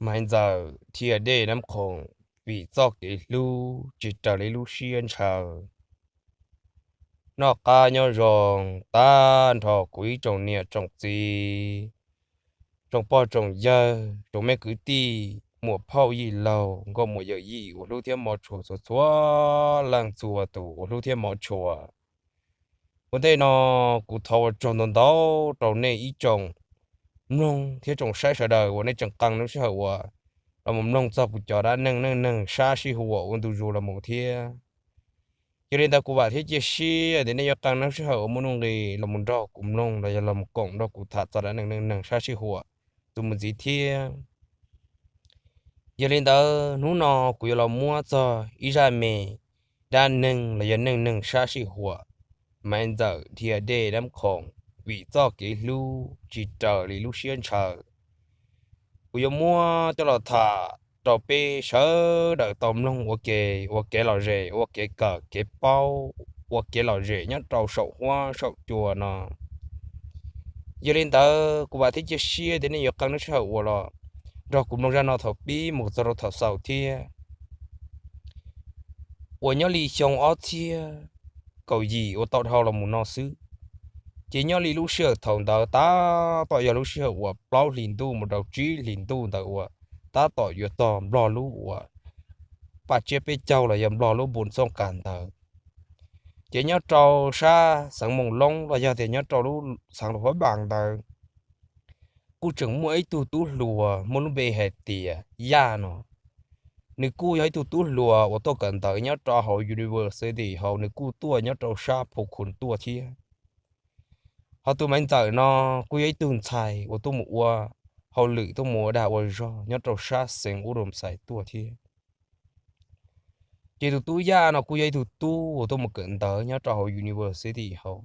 Maiv Ntxawm thiaj dej nab qhoom vim txoj kev hlub tsis raws li lub siab ntshaw. Noj qab nyob zoo tag nrho kuv ib tsoom niam tsoom txiv, tsoom pog tsoom yawg, tsoom me kwv tij, muam phauj yij laug, nkauj muam yawm yij uas hlub thiab hmov tshua txhua txhua leej txhua tus uas hlub thiab hmov tshua. Ua ntej no kuv thov ua tsaug ntau ntau rau nej ib tsoom mloog thiab tsoom saib sawv daws uas nej tseem qee lub sij hawm uas los mus mloog txog kuv cov dab neeg neej neeg sab sij huam ua ntu zus los mus thiab. Yog li ntawd kuv vam thiab cia siab tias nej yuav qee lub sij hawm uas muaj nuj nqis los mus nrog kuv mloog los yog los mus koom nrog kuv tham txog dab neeg neej neeg sab sij huam tus mus ntxiv thiab. Yog li ntawd hnub no kuv yuav los muab txog ib zaj me dab neeg los yog neej neeg sab sij huam, Maiv Ntxawm dhia dej dab qhoom vim txoj kev hlub tsis raws li lub siab ntshaw. Kuv yuav muab coj los tham rau peb sawv daws tau mloog ua ke, ua kev lom zem, ua kev kawm kev paub, ua kev lom zem nyob rau saum huab saum cua no. Yog li ntawd kuv vam thiab cia siab tias nej yuav qee lub sij hawm uas los nrog kuv mloog zaj no thaum pib mus txog rau thaum xaus thiab. Uas nyob li xyoo ob txhiab kaum yim uas tau dhau los mus no xwb, ces nyob li lub sij hawm thaum ntawd tab tom yog lub sij hawm uas plaub hlis ntuj mus rau tsib hlis ntuj ntawd uas tab tom yuav txog Nplog lub uas paj tsiab peb caug los yog Nplog lub npus txooj kas ntawd. Ces nyob rau sab xeev Moos Loob los yog tias nyob rau lub xeev Luas Phab Npas ntawd, kuj tseem muaj ib tug tub hluas muaj lub npe hais tias Yaj no. Nws kuj yog ib tug tub hluas uas tuaj kawm ntawv nyob rau hauv university hauv, nws kuj tuaj nyob rau sab Phu Khun tuaj thiab. Ho tus Maiv Ntxawm no kuj yog ib tug ntxhais uas tuaj mus ua hauj lwm, tuaj mus ua dag ua zog nyob rau sab xeev Ub Doo Xais tuaj thiab. Ces tus tub Yaj no kuj yog ib tug tub uas tuaj mus kawm ntawv nyob rau hauv university hauv,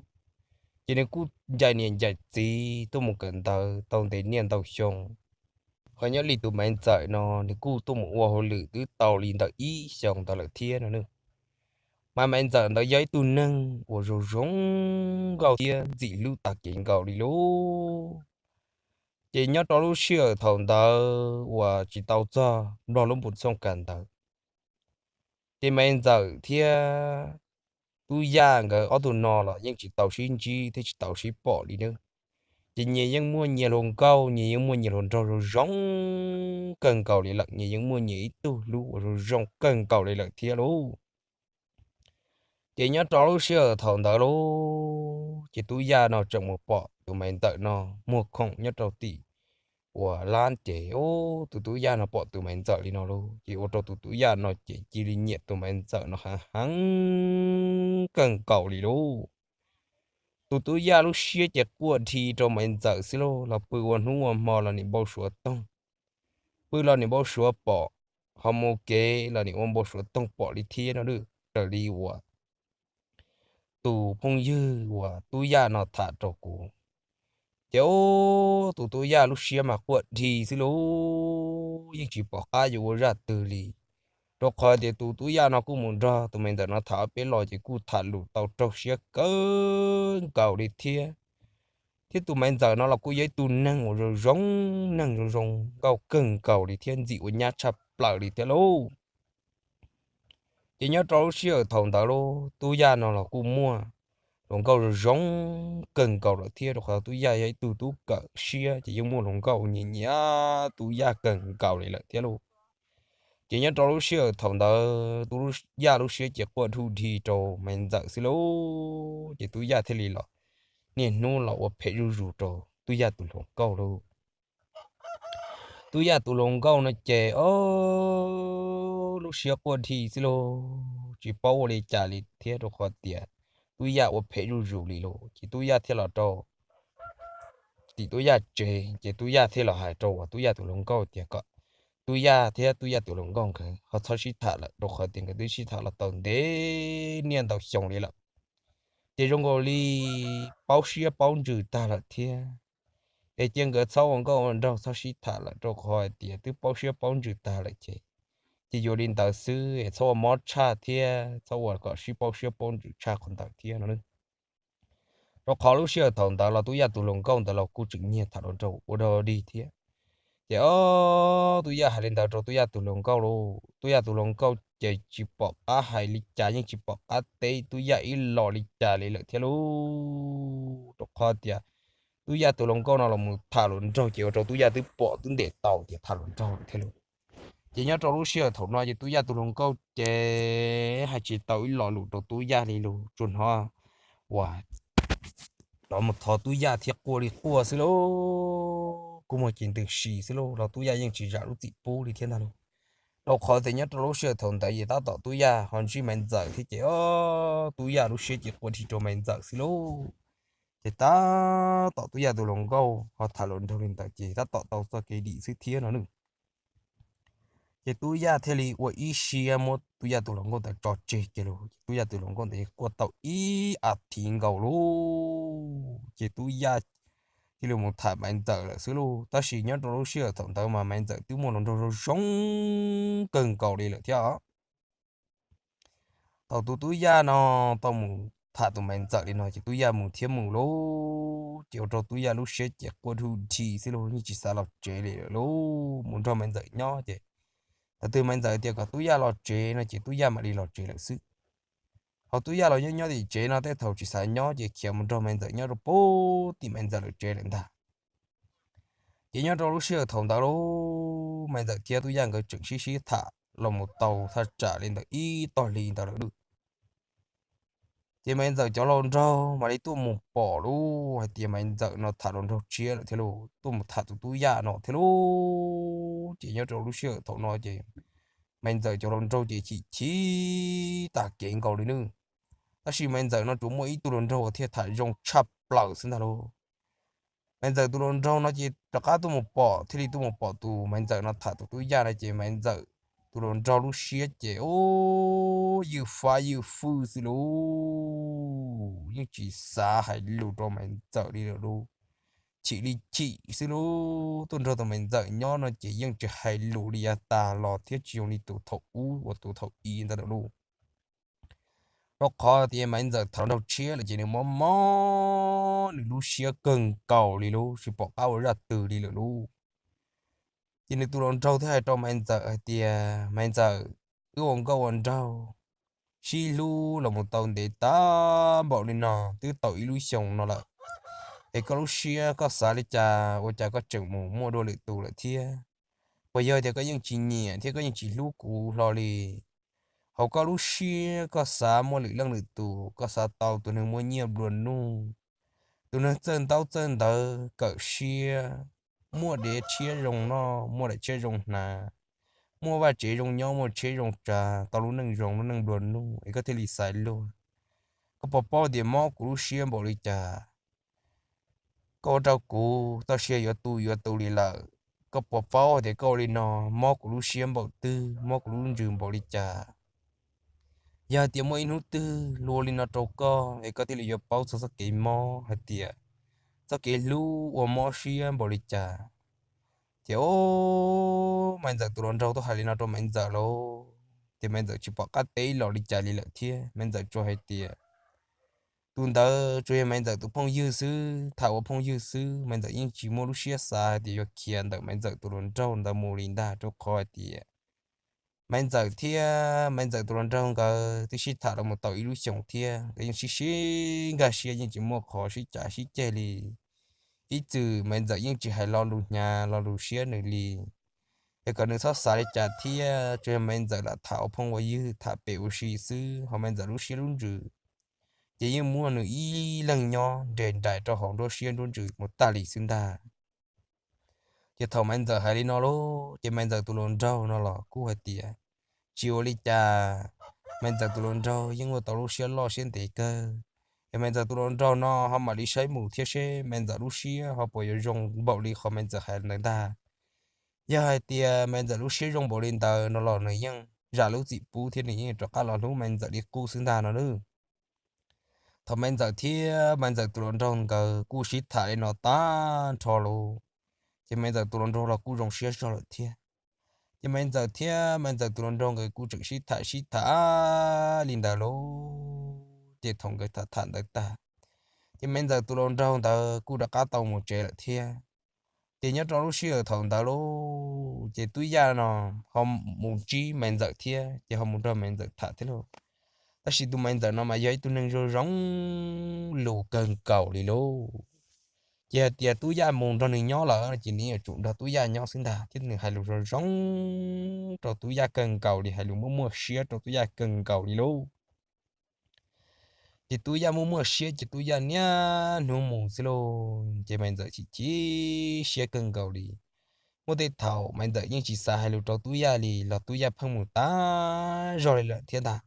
ces nws kuj ncaim niam ncaim txiv tuaj mus kawm ntawv tau ntev niaj ntau xyoo. Ho nyob li tus Maiv Ntxawm no nws kuj tuaj mus ua hauj lwm twb tau li ntawm ib xyoos ntawd lawm thiab no. Mas Maiv Ntxawm ntawd yog ib tug neeg uas zoo zoo nkauj thiab ntxim hlub tag kev nkaus li lauj. Ces nyob rau lub sij hawm thaum ntawd uas tsis tau txog Nplog lub npus txooj kas ntawd, ces Maiv Ntxawm thiab tub Yaj nkawd ob tug no los yeej tsis tau sib ntsib thiab tsis tau sib pom li nawb. Ces nyias yeej muaj nyias hluas nkauj, nyias yeej muaj nyias hluas nraug zoo zoo kawg nkaus li lawm, nyias yeej muaj nyias ib tug hlub uas zoo zoo kawg nkaus li lawm thiab lauj. Ces nyob rau lub sij hawm thaum ntawd lauj, ces tub Yaj no tseem mus pom tus Maiv Ntxawm no muag khoom nyob rau tim uas lab ces, tus tub Yaj no pom tus Maiv Ntxawm li no lauj, ces ua rau tus tub Yaj no ces cia li nyiam tus Maiv Ntxawm no heev heev kawg nkaus li lauj. Tus tub Yaj lub siab ces quaj dhi rau Maiv Ntxawm xwb lauj, los pw ua hnub ua hmo los nim npau suav toog, pw los nim npau suav pom, ho mus kev los nim ua npau suav toog pom li thiab no. Raws li uas tus phooj ywg uas tub Yaj no tham rau kuv, ces tus tub Yaj lub siab mas quaj dhi xwb lauj, yeej tsis pom qab yuav ua zaj twg li. Rau qhov tias tus tub Yaj no kuj mus nrog tus Maiv Ntxawm no tham ob peb los ces kuj tham lus tau raug siab kawg nkaus li thiab. Thiab tus Maiv Ntxawm no los kuj yog ib tug neeg uas zoo zoo, neeg zoo zoo nkauj kawg nkaus li thiab ntxim ua nyab tshaj plaws li thiab lauj. Ces nyob rau lub sij hawm thaum ntawd lauj, tub Yaj no los kuj muaj hluas nkauj zoo zoo kawg nkaus lawm thiab, rau qhov tub Yaj yog ib tug tub kawm siab ces yeej muaj hluas nkauj nyiam nyiam tub Yaj kawg nkaus li lawm thiab lauj. Ces nyob rau lub sij hawm thaum ntawd tub Yaj lub siab ces quaj dhuj dhi rau Maiv Ntxawm xwb lauj, ces tub Yaj thiaj li los niaj hnub los ua phem zuj zus rau tub Yaj tus hluas nkauj lauj. Tub Yaj tus hluas nkauj no ces o, lub siab quaj dhi xwb lauj, tsis paub ua li cas li thiab, rau qhov tias tub Yaj ua phem zuj zus li lauj. Ces tub Yaj thiaj los rau tim tub Yaj tsev, ces tub Yaj thiaj los hais rau uas tub Yaj tus hluas nkauj tias kom tub Yaj thiab tub Yaj tus hluas nkauj nkawd ho txhob sib tham lawm, rau qhov tias nkawd twb sib tham los tau ntev niaj ntau xyoo li lawm. Ces zoo nkaus li paub siab paub ntsws tag lawm thiab. Es cia nkawd txhob ua nkauj ua nraug txhob sib tham lawm, rau qhov hais tias twb paub siab paub ntsws tag lawm ces, ces yuav li ntawd xwb es txhob ua mob tshaj thiab txhob ua kom sib paub siab paub ntsws tshaj qhov ntawd thiab no. Rau qhov lub sij hawm thaum ntawd los tub Yaj tus hluas nkauj ntawd los kuj tseem nyiag tham hluas nraug ua dog dig thiab. Ces ob tub yaj hais li ntawd rau tub yaj tus hluas nkauj lauj, tub yaj tus hluas nkauj ces tsis pom qab hais li cas, yeej tsis pom qab teb tub yaj ib los li cas li lawm thiab lauj. Rau qhov tias tub yaj tus hluas nkauj no los mus tham hluas nraug ces ua rau tub yaj twb pom twb ntes tau tias tham hluas nraug lawm thiab lauj. Ces nyob rau lub sij hawm thaum no ces tub yaj tus hluas nkauj ces hais tsis tau ib lo lus rau tub yaj li lauj, tsuas hnov uas los mus thov tub yaj thiab quaj li quaj xwb lauj, kua muag ces ntws si xwb lauj, los tub yaj yeej tsis zam lub txim pub li thiab ntag lauj. Rau qhov tias nyob rau lub sij hawm thaum ntawd ces tab tom tub yaj ho ntsib Maiv Ntxawm thiab ces tub yaj lub siab ces quaj dhi rau Maiv Ntxawm xwb lauj. Ces tab tom tub yaj tus hluas nkauj ho tham hluas nraug li ntawd ces tab tom tau txoj kev dim xwb thiab no nawb. Ces tub yaj thiaj li ua ib siab muab tub yaj tus hluas nkauj ntawd tso tseg kiag lauj. Ces tub yaj tus hluas nkauj ntawd quaj tau ib as thiv nkaus lauj, ces tub yaj thiaj li mus tham Maiv Ntxawm lawm xwb lauj. Tab sis nyob rau lub sij hawm thaum ntawd mas Maiv Ntxawm twb muaj hluas nraug zoo zoo kawg nkaus li lawm thiab os. Thaum tus tub yaj no tau mus tham tus Maiv Ntxawm li no ces tub yaj mus thiab mus lauj, ces ua rau tub yaj lub siab ces quaj dhu dhi xwb lauj, yeej tsis xav los tsev li lawm lauj, mus nrog Maiv Ntxawm nyob ces thaum twg Maiv Ntxawm tias kom tub yaj los tsev no ces tub yaj mam li los tsev lawm xwb. Ho tub yaj los nyob nyob tim tsev no tej thaum tsis xav nyob ces khiav mus nrog Maiv Ntxawm nyob rau pem tim Maiv Ntxawm lawv tsev lawm ntag. Ces nyob rau lub sij hawm thaum ntawd lauj, Maiv Ntxawm thiab tub yaj nkawd tseem sib sib tham los mus tau thaj tsam li ntawm ib tog hli ntawd lawm lauj. Ces Maiv Ntxawm cov hluas nraug mam li tuaj mus pom lauj hais tias Maiv Ntxawm no tham hluas nraug tshiab lawm thiab lauj, tuaj mus tham tus tub yaj no thiab lauj. Ces nyob rau lub sij hawm thaum no ces Maiv Ntxawm cov hluas nraug ces chim chim tag kev nkaus li nawb. Tab sis Maiv Ntxawm no tsuas muaj ib tug hluas nraug uas thiaj tham zoo tshaj plaws xwb ntag lauj. Maiv Ntxawm tus hluas nraug no ces rov qab tuaj mus pom, thiaj li tuaj mus pom tus Maiv Ntxawm no tham tus tub yaj no ces Maiv Ntxawm tus hluas nraug lub siab ces ub ywj fab ywj fwj xwb lauj, yeej tsis xav hais lus rau Maiv Ntxawm li lawm lauj. Chim li chim xwb lauj, tuaj nrog tus Maiv Ntxawm nyob no ces yeej tsis hais lus li yav tas los thiab tsis zoo li tus thaum ub uas tus thaum i ntawd lawm lauj. Rau qhov tias Maiv Ntxawm tham hluas nraug tshiab lawm ces nws mob mob nws lub siab kawg nkaus li lauj, tsis pom qab ua zaj twg li lawm lauj. Ces nws tus hluas nraug thiaj hais rau Maiv Ntxawm hais tias, Maiv Ntxawm, wb ua nkauj ua nraug sib hlub los mus tau ntev tag npaum li no twb tau ib lub xyoos no lawm, es koj lub siab koj xav li cas ua cas koj tseem mus muaj dua lwm tus lawm thiab? Puas yog tias koj yeej tsis nyiam thiab koj yeej tsis hlub kuv hlo li? Hauv koj lub siab koj xav muaj lwm leej lwm tus, koj xav tau tus neeg muaj nyiaj nplua nuj, tus neeg txawj ntaub txawj ntawv kawm siab, muaj dev tshiab zoo noj, muaj daim tshiab zoo hnav, muaj vaj tsev zoo nyob, muaj tsheb zoo tsav, tau lub neej zoo lub neej nplua nuj es koj thiaj li xaiv luag. Koj puas paub tias mob kuv lub siab npaum li cas? Koj ua rau kuv txoj sia yuav tu yuav tu li lawm. Koj puas paub tias koj ua li no mob kuv lub siab npaum twg, mob kuv lub ntsws npaum li cas? Yog hais tias muaj ib hnub twg luag ua li no rau koj es koj thiaj li yuav paub txog txoj kev mob hais tias txoj kev hlub ua mob siab npaum li cas. Ces o, Maiv Ntxawm tus hluas nraug tuaj hais li no rau Maiv Ntxawm lauj, ces Maiv Ntxawm tsis pom qab teb ib los li cas li lawm thiab. Maiv Ntxawm tsuas hais tias tus ntawd tsuas yog Maiv Ntxawm tus phooj ywg xwb, tham ua phooj ywg xwb. Maiv Ntxawm yeej tsis muaj lub siab xav hais tias yuav khiav ntawm Maiv Ntxawm tus hluas nraug ntawd mus li ntag, rau qhov hais tias Maiv Ntxawm thiab Maiv Ntxawm tus hluas nraug nkawd twb sib tham los mus tau ib lub xyoos thiab, nkawd yeej sib sib nkag siab, yeej tsis muaj qhov sib cav sib ceg li. Ib txwm Maiv Ntxawm yeej tsis hais lo lus hnyav lo lus siab nws li, es kom nws txhob xav li cas thiab. Tsuas yog Maiv Ntxawm lam tham ua phooj ua ywg, tham pem ua si xwb, ho Maiv Ntxawm lub siab lub ntsws ces yeej muaj nws ib leeg nyob nres nraim rau hauv nruab siab nruab ntsws mus tag li xwb ntag. Ces thaum Maiv Ntxawm hais li no lauj, ces Maiv Ntxawm tus hluas nraug no los kuj hais tias tsis ua li cas, Maiv Ntxawm tus hluas nraug yeej ua tau lub siab loj siab ntev kawg. Es Maiv Ntxawm tus hluas nraug no ho mam li saib mus thiab seb Maiv Ntxawm lub siab ho puas yuav zoo npaum li qhov Maiv Ntxawm hais ntawd ntag. Yog hais tias Maiv Ntxawm lub siab zoo npaum li ntawd no los nws yeej zam lub txim pub thiab nws yeej rov qab los hlub Maiv Ntxawm li qub xwb ntag no nawb. Thaum Maiv Ntxawm thiab Maiv Ntxawm tus hluas nraug nkawd kuj sib tham li no tag nrho lauj, ces Maiv Ntxawm tus hluas nraug los kuj zoo siab zog lawm thiab. Ces Maiv Ntxawm thiab Maiv Ntxawm tus hluas nraug nkawd kuj tseem sib tham sib tham li ntawd lauj. Ces thaum nkawd tham tham ntawd tag, ces Maiv Ntxawm tus hluas nraug ntawd kuj rov qab tau mus tsev lawm thiab. Ces nyob rau lub sij hawm thaum ntawd lauj, ces tub yaj no ho mus ntsib Maiv Ntxawm thiab, ces ho mus nrog Maiv Ntxawm tham thiab lauj. Tab sis tus Maiv Ntxawm no mas yog ib tug neeg zoo zoo lus kawg nkaus li lauj. Ces hais tias tub yaj mus nrog nws nyob lawm ces nws yuav tsum nrog tub yaj nyob xwb ntag, thiab nws hais lus zoo zoo rau tub yaj kawg nkaus li, hais lus muaj muaj siab rau tub yaj kawg nkaus li lauj. Ces tub yaj muaj muaj siab ces tub yaj niaj hnub mus xwb lauj. Ces Maiv Ntxawm chim chim siab kawg nkaus li. Muaj tej thaum Maiv Ntxawm yeej tsis xav hais lus rau tub yaj li los tub yaj pheej mus tag zog li lawm thiab ntag.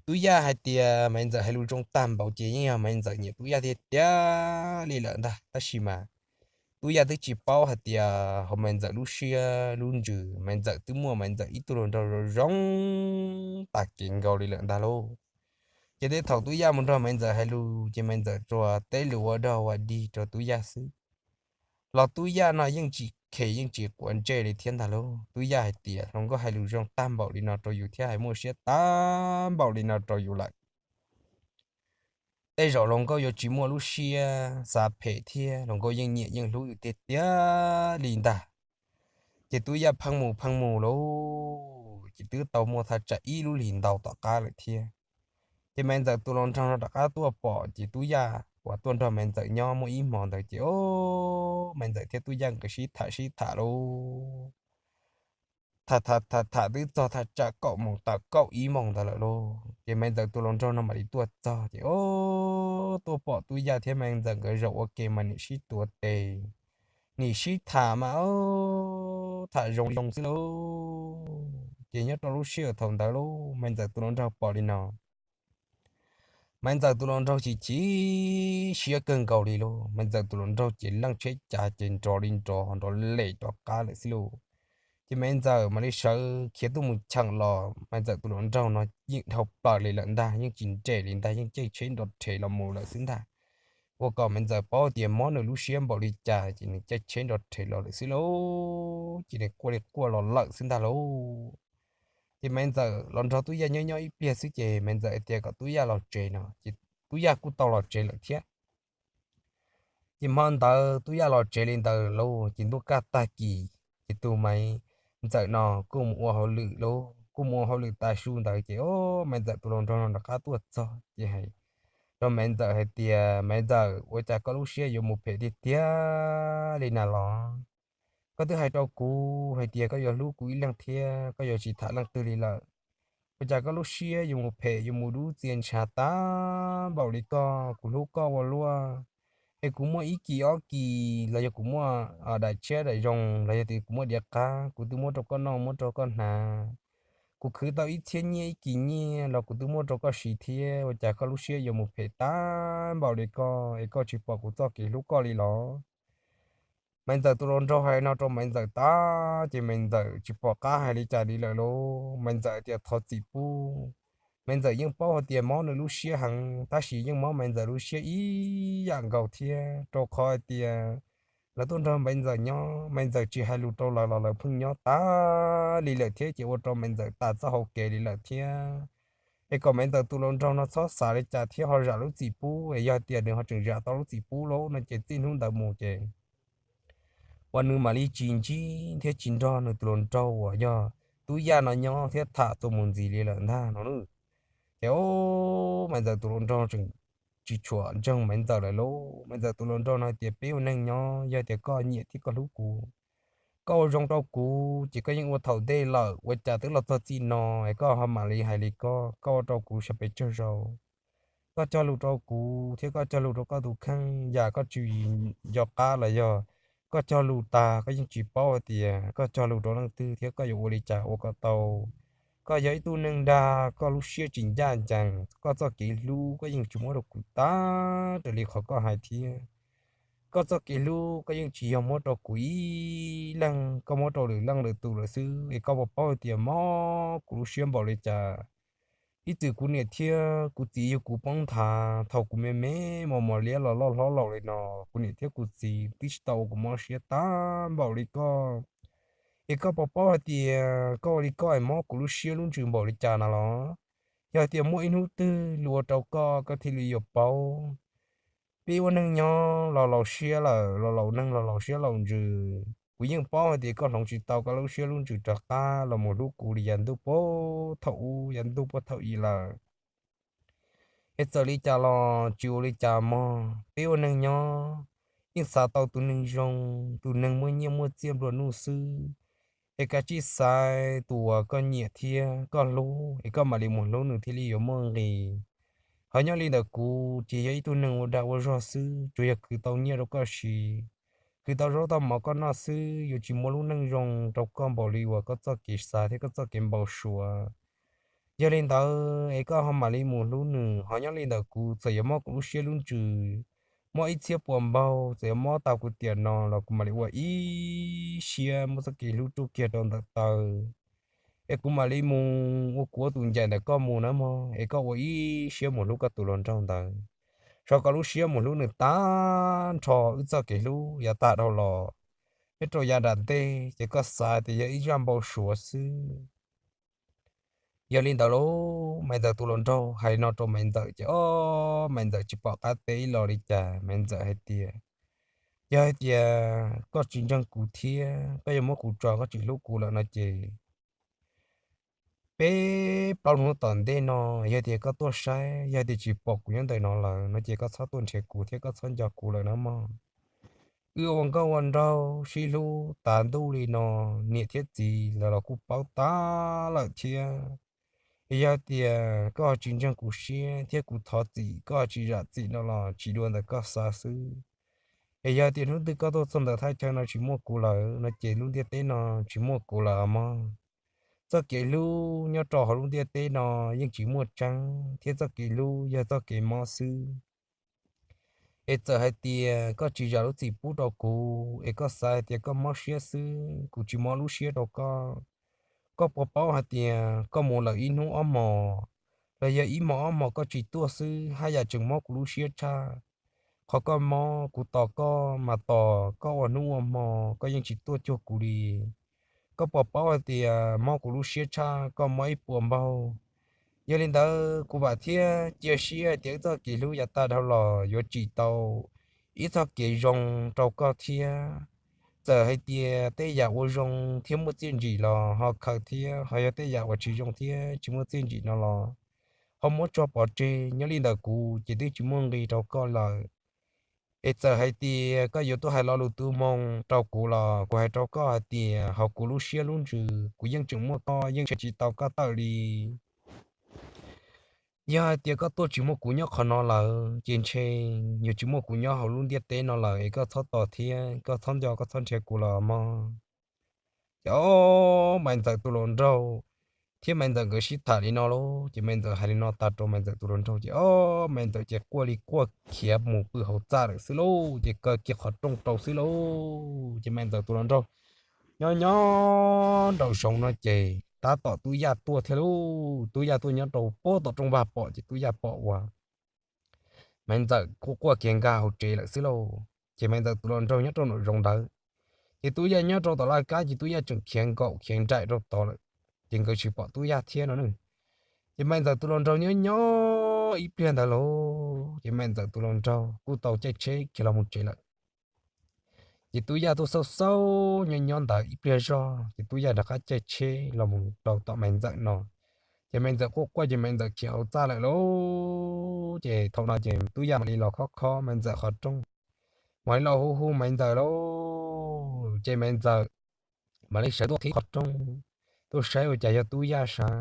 Tub yaj hais tias Maiv Ntxawm hais lus zoo tag npaum ces yeej yog Maiv Ntxawm nyiam tub yaj tiag tiag li lawm ntag, tab sis mas tub yaj twb tsis paub hais tias hauv Maiv Ntxawm lub siab lub ntsws Maiv Ntxawm twb muaj Maiv Ntxawm ib tug hluas nraug zoo zoo tag kev nkaus li lawm ntag lauj. Ces tej thaum tub yaj mus nrog Maiv Ntxawm hais lus ces Maiv Ntxawm tsuas teb lus ua dog ua dig rau tub yaj xwb, los tub yaj no yeej tsis khes yeej tsis quav ntsej li thiab ntag lauj. Tub yaj hais tias hluas nkauj hais lus zoo tag npaum li no rau yus thiab hais muaj siab tag npaum li no rau yus lawm, tej zaum hluas nkauj yuav tsis muaj lub siab xav phem thiab, hluas nkauj yeej nyiam yeej hlub yus tiag tiag li ntag. Ces tub yaj pheej mus pheej mus lauj, ces twb tau muaj thaj tsam ib lub hlis ntau tom qab lawm thiab. Ces Maiv Ntxawm tus hluas nraug no rov qab tuaj pom ces tub yaj uas tuaj nrog Maiv Ntxawm nyob muaj ib hmo ntawd ces o, Maiv Ntxawm thiab tub yaj nkawd sib tham sib tham lauj, tham tham tham tham twb txog thaj tsam kaum moos tawm kaum ib moos ntawd lawm lauj. Ces Maiv Ntxawm tus hluas nraug no mam li tuaj txog ces o, tuaj pom tub yaj thiab Maiv Ntxawm nkawd zaum ua ke mas nim sib tuav tes, nim sib tham mas o, tham zoo zoo xwb lauj. Ces nyob rau lub sij hawm thaum ntawd lauj, Maiv Ntxawm tus hluas nraug pom li no, Maiv Ntxawm tus hluas nraug chim chim siab kawg nkaus li lauj. Maiv Ntxawm tus hluas nraug ces leej tsheb cav ces nrov li nrov nrov lem rov qab lawm xwb lauj. Ces Maiv Ntxawm mam li sawv khiav tuaj mus cheem los Maiv Ntxawm tus hluas nraug no yeej dhau plaws li lawm ntag, yeej tsis nres li ntag, yeej caij tsheb nrov rhe los mus lawm xwb ntag. Ua kom Maiv Ntxawm paub tias mob nws lub siab npaum li cas ces nws caij tsheb nrov rhe los lawm xwb lauj, ces nws quaj li quaj los lawm xwb ntag lauj. Ces Maiv Ntxawm los nrog tub yaj nyob nyob ib pliag xwb ces Maiv Ntxawm hais tias kom tub yaj los tsev no ces tub yaj kuj tau los tsev lawm thiab. Ces hmo ntawd tub yaj los tsev li ntawd lauj, ces ntuj kaj tag kis ces tus Maiv Ntxawm no kuj mus ua hauj lwm lauj. Kuj mus ua hauj lwm tas su ntawd ces o, Maiv Ntxawm tus hluas nraug no rov qab tuaj txog ces hais rau Maiv Ntxawm hais tias, Maiv Ntxawm, ua cas koj lub siab yuav mus phem tiag tiag li na los? Koj twb hais rau kuv hais tias koj yuav hlub kuv ib leeg thiab koj yuav tsis tham leej twg li lawm. Ua cas koj lub siab yuav mus phem yuav mus dub txias ntshav tag npaum li koj? Kuv hlub koj ua luaj, es kuv muaj ib kis ob kis los yog kuv muaj daim tshiab daim zoo los yog tias kuv muaj diav qab kuv twb muab rau koj noj muab rau koj hnav. Kuv khwv tau ib txhiab nyiaj ib kis nyiaj los kuv twb muab rau koj siv thiab, ua cas koj lub siab yuav mus phem tag npaum li koj es koj tsis pom kuv txoj kev hlub koj li los? Maiv Ntxawm tus hluas nraug hais no rau Maiv Ntxawm tag ces Maiv Ntxawm tsis pom qab hais li cas li lawm lauj. Maiv Ntxawm tias thov txim pub. Maiv Ntxawm yeej paub hais tias mob nws lub siab heev tab sis yeej mob Maiv Ntxawm lub siab ib yam nkaus thiab, rau qhov hais tias lawv tuaj nrog Maiv Ntxawm nyob, Maiv Ntxawm tsis hais lus rau lawv los lawv pheej nyob tas li lawm thiab ces ua rau Maiv Ntxawm tas txoj hau kev li lawm thiab. Es kom Maiv Ntxawm tus hluas nraug no txhob xav li cas thiab ho zam lub txim pub, es yog tias nws ho tseem zam tau lub txim pub lauj no ces txij hnub ntawd mus ces uas nws mam li tsis ntsib thiab tsis nrog nws tus hluas nraug uas yog Tub Yaj no nyob thiab tham txuas mus ntxiv li lawm ntag no. Ces Maiv Ntxawm tus hluas nraug tseem tsis tshua ntseeg Maiv Ntxawm lawm lauj. Maiv Ntxawm tus hluas nraug no hais tias peb ua neeg nyob yog tias koj nyiam thiab koj hlub kuv, koj ua zoo rau kuv ces koj yeej ua thaum ntej lawm, ua cas twb los txog txij no es koj ho mam li hais li koj, koj ua rau kuv sawv pes tsawg zaus. Koj cog lus rau kuv thiab koj cog lus rau koj tus kheej, yam koj tsis nco qab los yog koj cog lus tag koj yeej tsis paub hais tias koj cog lus rau leej twg thiab koj yuav ua li cas ua kom tau. Koj yog ib tug neeg dag, koj lub siab tsis ncaj ncees, koj txoj kev hlub koj yeej tsis muab rau kuv tag raws li qhov koj hais thiab. Koj txoj kev hlub koj yeej tsis yog muab rau kuv ib leeg, koj muab rau lwm leej lwm tus lawm xwb, es koj puas paub hais tias mob kuv lub siab npaum li cas. Ib txwm kuv niam thiab kuv txiv yug kuv poob nthav thaum kuv me me mos mos liab los loj hlob laus li no, kuv niam thiab kuv txiv twb tsis tau ua kuv mob siab tag npaum li koj. Es koj puas paub hais tias koj ua li koj es mob kuv lub siab lub ntsws npaum li cas na los? Yog hais tias muaj ib hnub twg luag ua rau koj, koj thiaj li yuav paub. Peb ua neeg nyob los laus siab lawm, los laus neeg los laus siab laus ntsws. Kuv yeej paub hais tias koj hloov tsis tau koj lub siab lub ntsws rov qab los mus hlub kuv li yav ntuj puag thaum ub, yav ntuj puag thaum i lawm. Es txawm li cas los tsis ua li cas mog, peb ua neeg nyob yeej xav tau tus neeg zoo, tus neeg muaj nyiaj muaj txiaj nplua nuj xwb. Es kav tsij xaiv tus uas koj nyiam thiab koj hlub, es koj mam li mus hlub nws thiaj li yuav muaj nqis. Ho nyob li ntawm kuv ces yog ib tug neeg ua dag ua zog xwb, tsuas yog khwv tau nyiaj rau koj siv, khwv tau zaub tau mov koj noj xwb, yuav tsis muaj lub neej zoo rau koj npaum li uas koj txoj kev xav thiab koj txoj kev npau suav. Yog li ntawd es koj ho mam li mus hlub nws, ho nyob li ntawm kuv txawm yuav mob kuv lub siab lub ntsws, mob ib txhiab puas npaug, txawm yuav mob tau kuv tiam no los kuv mam li ua ib siab muab txoj kev hlub rub kiag rau ntawm taw. Es kuv mam li mus ua kuv ua tus ncaim ntawm koj mus na mog, es koj ua ib siab mus hlub koj tus hluas nraug ntawd, sau koj lub siab mus hlub nws tag nrho. Wb txoj kev hlub yav tag dhau los nyob rau yav nram ntej ces koj xav tias yog ib zaj npau suav xwb. Yog li ntawd lauj, Maiv Ntxawm tus hluas nraug hais li no rau Maiv Ntxawm ces ob, Maiv Ntxawm tsis pom qab teb ib los li cas. Maiv Ntxawm hais tias, yog hais tias koj tsis ntseeg kuv thiab koj yuav muab kuv tso, koj tsis hlub kuv lawm no ces peb plaub hnub tom ntej no, yog tias koj tuaj saib, yog tias tsis pom kuv nyob ntawm no lawm no ces koj txhob tuaj nrhiav kuv thiab koj txhob nco kuv lawm na mog. Wb ua nkauj ua nraug sib hlub tas ntuj li no, niam thiab txiv lawv los kuj paub tag lawm thiab. Es yog tias koj tsis ntseeg kuv siab thiab kuv thov txim koj tsis zam txim no los tsis dua ntawm koj xav xwb. Es yog tias hnub twg koj tuaj txog ntawm thaj chaw no tsis muaj kuv lawm no ces lub ntiaj teb no tsis muaj kuv lawm mog. Txoj kev hlub nyob rau hauv lub ntiaj teb no yeej tsis muaj tseeb thiab txoj kev hlub yog txoj kev mob xwb. Es txawm hais tias koj tsis zam lub txim pub rau kuv, es koj xav hais tias koj mob siab xwb, kuv tsis mob lub siab rau koj. Koj puas paub hais tias koj mus lawm ib hnub ob hmos, los yog ib hmos ob hmos koj tsis tuaj xwb haj yam tseem mob kuv lub siab tshaj qhov koj mob kuv tos koj mas tos koj ua hnub ua hmo, koj yeej tsis tuaj cuag kuv li. Koj puas paub hais tias mob kuv lub siab tshaj koj mob ib puas npaug. Yog li ntawd kuv vam thiab cia siab hais tias wb txoj kev hlub yav tag dhau los yuav tsim tau ib txoj kev zoo rau koj thiab. Txawm hais tias tej yam ua zoo thiab muaj txiaj ntsim los ho khaws thiab, ho yog tej yam uas tsis zoo thiab tsis muaj txiaj ntsim no los ho muab tso pov tseg, nyob li ntawm kuv ces twb tsis muaj nqis rau koj lawm. Es txawm hais tias koj yuav tuaj hais lo lus tu moo rau kuv los kuv hais rau koj hais tias hauv kuv lub siab lub ntsws kuv yeej tseem muaj koj, yeej tsis tau koj tawm li. Yog hais tias koj tuaj tsis muaj kuv nyob qhov no lawm ces ntshe yuav tsis muaj kuv nyob hauv lub ntiaj teb no lawm, es koj txhob tos thiab koj txhob nco koj txhob nrhiav kuv los mog. Ces ob, Maiv Ntxawm tus hluas nraug thiab Maiv Ntxawm nkawd sib tham li no lauj, ces Maiv Ntxawm hais li no tas rau Maiv Ntxawm tus hluas nraug ces ob, Maiv Ntxawm ces quaj li quaj khiav mus pw hauv txaj lawm xwb lauj, ces kaw kiag qhov rooj rau xwb lauj. Ces Maiv Ntxawm tus hluas nraug nyob nyob nraum zoov no ces tab tom Tub Yaj tuaj thiab lauj. Tub Yaj tuaj nyob rau pob tom rooj vag pom, ces Tub Yaj pom uas Maiv Ntxawm quaj quaj kiag nkag hauv tsev lawm xwb lauj. Ces Maiv Ntxawm tus hluas nraug nyob rau nraum zoov ntawd, ces Tub Yaj nyob rau tom laj kab ces Tub Yaj tseem khiav nkaum khiav nraim rau tod lawm, ces nkawd tsis pom Tub Yaj thiab no ne. Ces Maiv Ntxawm tus hluas nraug nyob nyob ib pliag ntawd lauj, ces Maiv Ntxawm tus hluas nraug kuj tau caij tsheb khiav los mus tsev lawm. Ces Tub Yaj tuaj xauj xauj nyob nyob ntawd ib pliag zog ces Tub Yaj rov qab caij tsheb los mus rau tom Maiv Ntxawm no. Ces Maiv Ntxawm quaj quaj ces Maiv Ntxawm khiav hauv txaj lawm lauj. Ces thaum no ces Tub Yaj mam li los khob khob Maiv Ntxawm qhov rooj, mam li los hu hu Maiv Ntxawm lauj. Ces Maiv Ntxawm mam li sawv tuaj qhib qhov rooj tuaj saib ua cas yog Tub Yaj sav.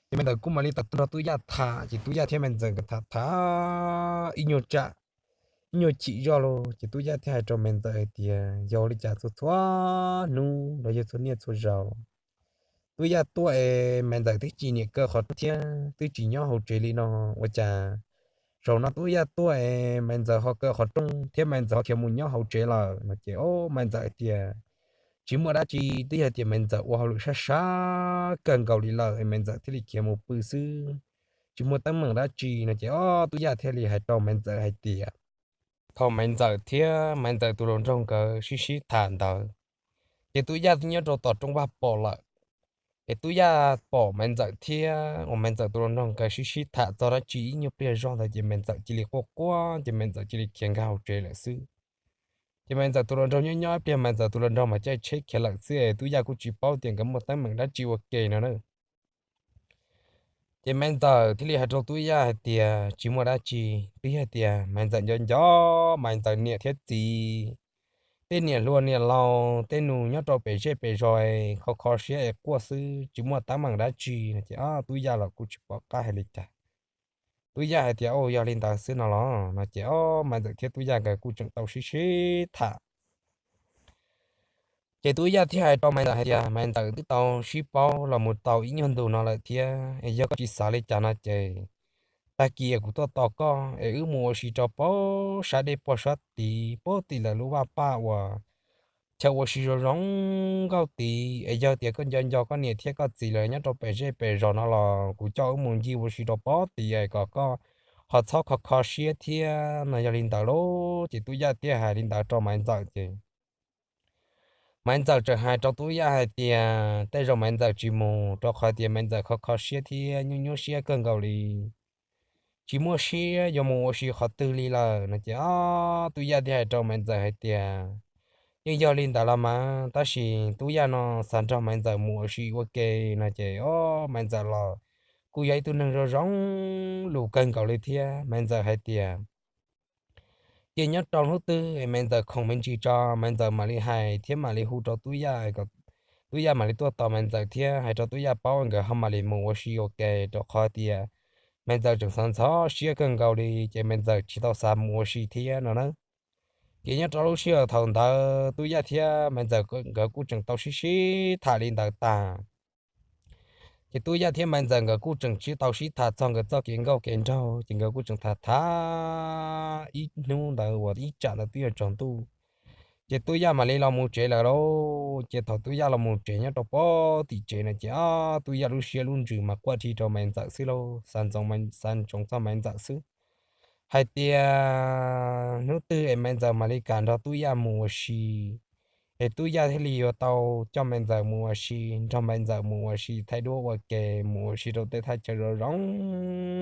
Ces Maiv Ntxawm kuj mam li tawm tuaj nrog Tub Yaj tham, ces Tub Yaj thiab Maiv Ntxawm nkawd tham tham ib nyuag tsam, ib nyuag chim zog lauj, ces Tub Yaj thiaj hais rau Maiv Ntxawm hais tias yog ua li cas txhua txhua hnub los yog txhua niaj txhua zaus Tub Yaj tuaj es Maiv Ntxawm twb tsis niam kaw qhov rooj thiab twb tsis nyob hauv tsev li no, ua cas zaum no Tub Yaj tuaj es Maiv Ntxawm ho kaw qhov rooj thiab Maiv Ntxawm ho khiav mus nyob hauv tsev lawm no ces o, Maiv Ntxawm hais tias tsis muaj dab tsi, twb yog tias Maiv Ntxawm ua hauj lwm sab sab kawg nkaus li lawm es Maiv Ntxawm thiaj li khiav mus pw xwb, tsis muaj teeb meem dab tsi no ces o, Tub Yaj thiaj li hais rau Maiv Ntxawm hais tias thaum Maiv Ntxawm thiab Maiv Ntxawm tus hluas nraug nkawd sib sib tham ntawd, ces Tub Yaj twb nyob rau tom rooj vag pom lawm. Es Tub Yaj pom Maiv Ntxawm thiab uas Maiv Ntxawm tus hluas nraug nkawd sib sib tham txog dab tsi ib nyuag pliag zog ntawd ces Maiv Ntxawm cia li quaj quaj ces Maiv Ntxawm cia li khiav nkag hauv tsev lawm xwb. Ces Maiv Ntxawm tus hluas nraug nyob nyob ib pliag Maiv Ntxawm tus hluas nrag mas caij tsheb khiav lawm xwb es Tub Yaj kuj tsis paub tias nkawd muaj teeb meem dab tsi ua ke no na. Ces Maiv Ntxawm thiaj li hais rau Tub Yaj hais tias tsis muaj dab tsi, twb yog tias Maiv Ntxawm nco nco Maiv Ntxawm niam thiab txiv, tej niam hluas niam laus tej nus nyob rau pem zej pem zos kho kho siab es quaj xwb tsis muaj teeb meem dab tsi no ces Tub Yaj los kuj tsis pom qab hais li cas. Tub Yaj hais tias, Au, yog li ntawd xwb no los? No ces ob Maiv Ntxawm thiab Tub Yaj nkawd kuj tseem tau sib sib tham. Ces Tub Yaj thiaj hais rau Maiv Ntxawm hais tias, Maiv Ntxawm, twb tau sib paub los mus tau ib nyuag ntu no lawm thiab es yog koj tsis xav li cas no ces tag kis kuv tuaj tos koj es wb mus ua si rau pab sab dej pog sab tid pab tim lawv lub vaj paj uas chaw ua si zoo zoo nkauj tid es yog tias koj nco nco koj niam thiab koj txiv lawv nyob rau pem zej pem zos no los kuv coj wb mus ncig ua si rau pab tid es kom koj ho txhob kho kho siab thiab no. Yog li ntawd lauj, ces Tub Yaj thiaj hais li ntawd rau Maiv Ntxawm ces Maiv Ntxawm tseem hais rau Tub Yaj hais tias tej zaum Maiv Ntxawm tsis mus rau qhov tias Maiv Ntxawm kho kho siab thiab nyuaj nyuaj siab kawg nkaus li, tsis muaj siab yuav mus ua si qhov twg li lawm no ces ob Tub Yaj thiaj hais rau Maiv Ntxawm hais tias, Yeej yog li ntawd los mas, tab sis Tub Yaj no xav nrog Maiv Ntxawm mus ua si ua ke no ces ob Maiv Ntxawm los kuj yog ib tug neeg zoo zoo lus kawg nkaus li thiab. Maiv Ntxawm hais tias, Ces nyob rau hnub twg es Maiv Ntxawm khoom me ntsis tso Maiv Ntxawm mam li hais thiab mam li hu rau Tub Yaj, Tub Yaj mam li tuaj tos Maiv Ntxawm thiab hais rau Tub Yaj paub nkawd ho mam li mus ua si ua ke, rau qhov tias Maiv Ntxawm tseem xav ntxhov siab kawg nkaus li ces Maiv Ntxawm tsis tau xav mus ua si thiab no na. Ces nyob rau lub sij hawm thaum ntawd Tub Yaj thiab Maiv Ntxawm nkawd kuj tseem tau sib sib tham li ntawd tag. Ces Tub Yaj thiab Maiv Ntxawm nkawd kuj tseem sib tau sib tham txog nkawd txoj kev nkauj kev nraug ces nkawd kuj tseem tham tham ib hnub ntawd uas ib tsam ntawd twb yuav tsaus ntuj. Ces Tub Yaj mam li los mus tsev lawm lauj. Ces thaum Tub Yaj los mus tsev nyob rau pab tim tsev no ces ob Tub Yaj lub siab lub ntsws mas quaj rhi rau Maiv Ntxawm xwb lauj, xav ntsoov txog Maiv Ntxawm xwb, hais tias hnub twg es Maiv Ntxawm mam li kam nrog Tub Yaj mus ua si, es Tub Yaj thiaj li yuav tau coj Maiv Ntxawm mus ua si, nrog Maiv Ntxawm mus ua si thaij duab ua ke, mus ua si rau tej thaj chaw zoo zoo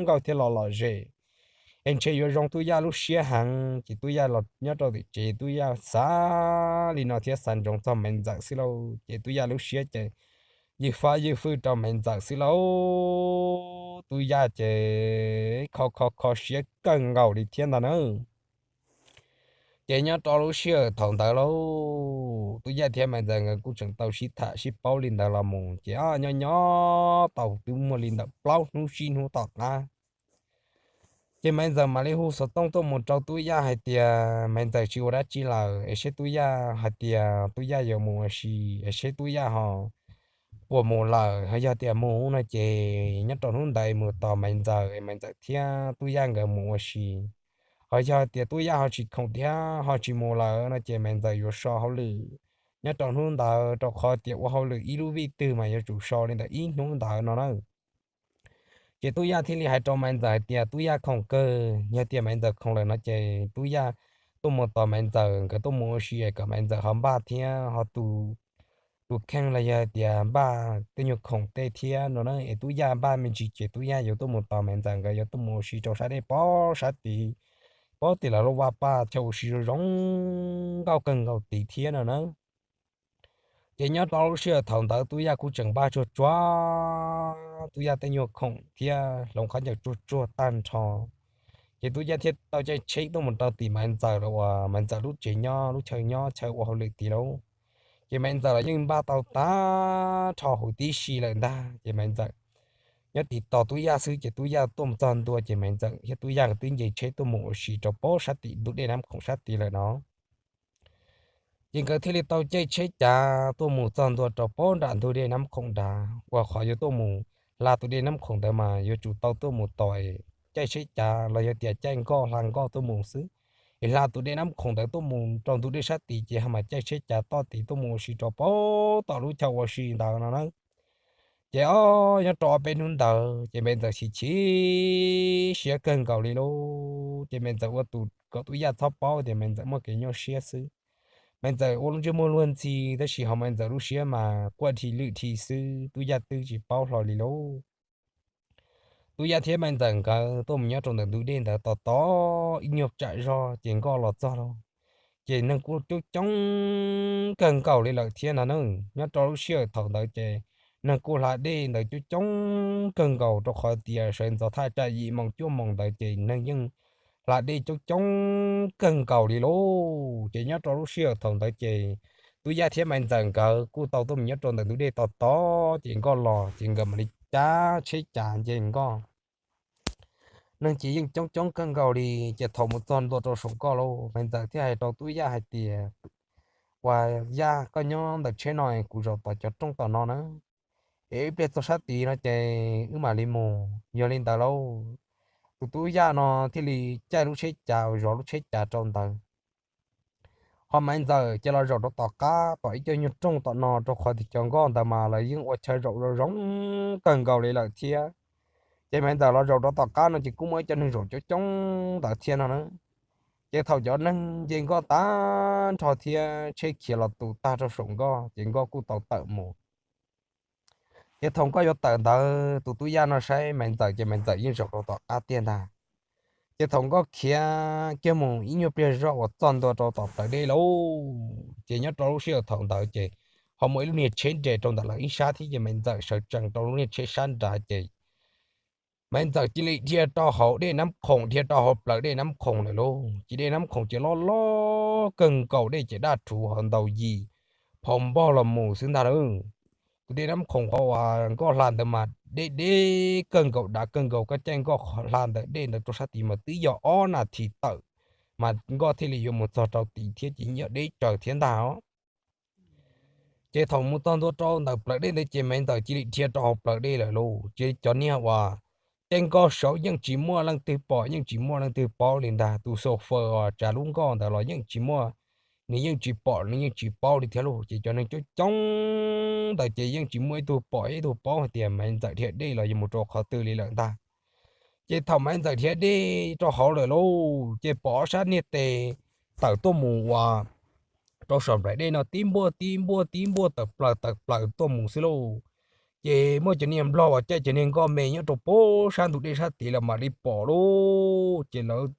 nkauj thiab lom lom zem, es ntshe yuav zoo Tub Yaj lub siab heev. Ces Tub Yaj los nyob rau tim tsev Tub Yaj xav li no thiab xav ntsoov txog Maiv Ntxawm xwb lauj, ces Tub Yaj lub siab ces ywj fab ywj fwj rau Maiv Ntxawm xwb lauj. Tub Yaj ces kho kho kho siab kawg nkaus li thiab ntag na. Ces nyob rau lub sij hawm thaum ntawd lauj, Tub Yaj thiab Maiv Ntxawm nkawd kuj tseem tau sib tham sib paub li ntawd los mus ces ob nyob nyob tau twb muaj li ntawm plaub hnub tsib hnub tom qab, ces Maiv Ntxawm mam li hu xov tooj tuaj mus rau Tub Yaj hais tias Maiv Ntxawm tsis ua dab tsi lawm es seb Tub Yaj hais tias Tub Yaj yuav mus ua si es seb Tub Yaj ho puas mus lawm, ho yog tias mus no ces nyob rau hnub ntawd mus tos Maiv Ntxawm es Maiv Ntxawm thiab Tub Yaj nkawd mus ua si. Ho yog tias Tub Yaj ho tsis khoom thiab ho tsis mus lawm no ces Maiv Ntxawm yuav so hauj lwm nyob rau hnub ntawd, rau qhov tias ua hauj lwm ib lub vij twg mas yuav tsum so li ntawm ib hnub ntawd no na. Ces Tub Yaj thiaj li hais rau Maiv Ntxawm hais tias Tub Yaj khoom kawg, yog tias Maiv Ntxawm khoom lawm no ces Tub Yaj tuaj mus tos Maiv Ntxawm nkawd tuaj mus ua si es kom Maiv Ntxawm ho npaj thiab ho tus kheej los yog hais tias npaj tej nyuag khoom tej thiab no na, es Tub Yaj npaj me ntsis ces Tub Yaj yuav tuaj mus tos Maiv Ntxawm nkawd yuav tuaj mus ua si rau sab dej pab sab tid, pab tim lawv lub vaj paj chaw ua si zoo zoo nkauj kawg nkaus tid thiab no na. Ces nyob rau lub sij hawm thaum ntawd Tub Yaj kuj tseem npaj tsuag tsuag Tub Yaj tej nyuag khoom thiab hloov qhov ncauj tsuag tsuag tag nrho. Ces Tub Yaj thiaj tau caij tsheb tuaj mus rau tim Maiv Ntxawm los uas Maiv Ntxawm lub tsev nyob lub chaw nyob chaw ua hauj lwm tid lauj. Ces Maiv Ntxawm los yeej npaj tau tag nrho huv tib si lawm ntag, ces Maiv Ntxawm nyob tiv tos Tub Yaj xwb, ces Tub Yaj tuaj mus txog ntua ces Maiv Ntxawm thiab Tub Yaj nkawd twb nce tsheb tuaj mus ua si rau pab sab tim ntug dej Nab Khoom sab tid lawm no. Ces nkawd thiaj li tau caij tsheb cav tuaj mus txog ntua rau pab nram ntug dej Nab Khoom nrad, uas qhov yuav tuaj mus hla tus dej Nab Khoom ntawd mas yuav tsum tau tuaj mus tos caij tsheb cav los yog tias caij nkoj hla nkoj tuaj mus xwb. Es hla tus dej Nab Khoom ntawd tuaj mus rau ntug dej sab tid ces ho mas caij tsheb cav toj tid tuaj mus ua si rau pab tom lub chaw ua si ntawd no na. Ces ob nyob rau ob peb hnub ntawd ces Maiv Ntxawm chim chim siab kawg nkaus li lauj. Ces Maiv Ntxawm ua tus kom Tub Yaj txhob paub tias Maiv Ntxawm muaj kev nyuaj siab xwb. Maiv Ntxawm ua lub ntsej muag luag ntxhi, tab sis ho Maiv Ntxawm lub siab mas quaj dhi lwj dhi xwb, Tub Yaj twb tsis paub hlo li lauj. Tub Yaj thiab Maiv Ntxawm nkawd tuaj mus nyob rau ntawm ntug dej ntawd tos tos ib nyuag tsam zog ces Nkoj los txog lauj. Ces neeg kuj coob coob kawg nkaus li lawm thiab no na. Nyob rau lub sij hawm thaum ntawd ces neeg kuj hla dej ntawd coob coob kawg nkaus, rau qhov tias sawv ntxov thaj tsam yim moos cuaj moos ntawd ces neeg yeej hla dej coob coob kawg nkaus li lauj. Ces nyob rau lub sij hawm thaum ntawd ces Tub Yaj thiab Maiv Ntxawm nkawd kuj tau tuaj mus nyob rau ntawm ntug dej tos tos ces Nkoj los ces nkawd mam li cab tsheb cas nce Nkoj. Neeg ces yeej coob coob kawg nkaus li. Ces thaum mus txog ntua rau saum Nkoj lauj, Maiv Ntxawm thiaj hais rau Tub Yaj hais tias, Ua Yaj, koj nyob ntawm tsheb no, kuv zaum tom cov rooj tom no na, es ib pliag txog sab tid no ces wb mam li mus. Yog li ntawd lauj, tus Tub Yaj no thiaj li caij lub tsheb cas uas zov lub tsheb cas rau ntawd. Ho Maiv Ntxawm ces los zaum rau tom qab tom ib co nyuag rooj tom no, rau qhov tias cov Nkoj ntawd mas lawv yeej ua chaw zaum zoo zoo kawg nkaus li lawm thiab. Ces Maiv Ntxawm los zaum rau tom qab no ces kuj muaj ib co neeg zaum coob coob ntawd thiab no na. Ces thaum cov neeg nce Nkoj tag nrho thiab tsheb khiav los tu tag rau saum Nkoj ces Nkoj kuj tau tawm mus. Ces thaum Nkoj yuav tawm ntawd, tus Tub Yaj no saib Maiv Ntxawm ces Maiv Ntxawm yeej zaum rau tom qab tiag ntag. Ces thaum Nkoj khiav kiag mus ib nyuag pliag zog uas txog ntua rau tom plawv dej lauj, ces nyob rau lub sij hawm thaum ntawd ces ho muaj ib lub niag tsheb nres rau ntawm lawv ib sab thiab, ces Maiv Ntxawm sawv tsees rau lub niag tsheb sab nrad ces Maiv Ntxawm cia li dhia rau hauv dej Nab Khoom, dhia rau hauv plawv dej Nab Khoom lawm lauj. Ces dej Nab Khoom ces loj loj kawg nkaus, dej ces daj rhuv hauv ntau yim phau npog los mus xwb ntag lauj. Tus dej Nab Khoom qhov uas Nkoj hla ntawd mas deb deb kawg nkaus, dav kawg nkaus, koj caij Nkoj hla ntawm dej ntawd rau sab tid mas twb yog ob nas this tawm mas Nkoj thiaj li yuav mus txog rau tid thiab, ces yeej yog deb tsawv thiab ntag os. Ces thaum mus txog ntua rau ntawm plawv dej ntawd ces Maiv Ntxawm cia li dhia rau hauv plawv dej lawm lauj. Ces cov niag uas caij Nkoj saud yeej tsis muaj leej twg pom, yeej tsis muaj leej twg paub li ntag. Tus xo fawm uas tsav lub nkoj ntawd los yeej tsis muaj, nws yeej tsis pom, nws yeej tsis paub li thiab lauj. Ces cov neeg coob coob ntawd ces yeej tsis muaj ib tug pom ib tug paub hais tias Maiv Ntxawm dhia dej los yuav mus rau qhov twg li lawm ntag. Ces thaum Maiv Ntxawm dhia dej rau hauv lawm lauj, ces pom ob sab niag tes tawm tuaj mus uas rau saum nplaim dej no tib npuaj tib npuaj tib npuaj tawm plaws tawm plaws tuaj mus xwb lauj. Ces muaj cov niag nplog uas caij cov niag nkoj me nyob rau pem sab ntug dej sab tid lawv mam li pom lauj. Ces lawv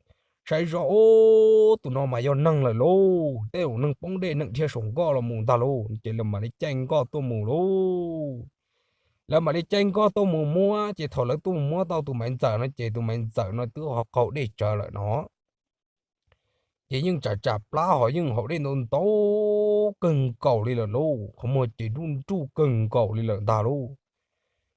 saib zoj, Ub, tus no mas yog neeg lawm lauj, tej zaum neeg poob dej neeg dhia saum nkoj los mus ntag lauj. Ces lawv mam li caij nkoj tuaj mus lauj. Lawv mam li caij nkoj tuaj mus muab, ces thaum lawv tuaj mus muab tau tus Maiv Ntxawm no ces tus Maiv Ntxawm no twb ho qaug dej tsawv lawm no. Ces yeej tsam tsam plab ho yeej haus dej ntau ntau kawg nkaus li lawm lauj, qhov muag ces nruj nruj kawg nkaus li lawm ntag lauj.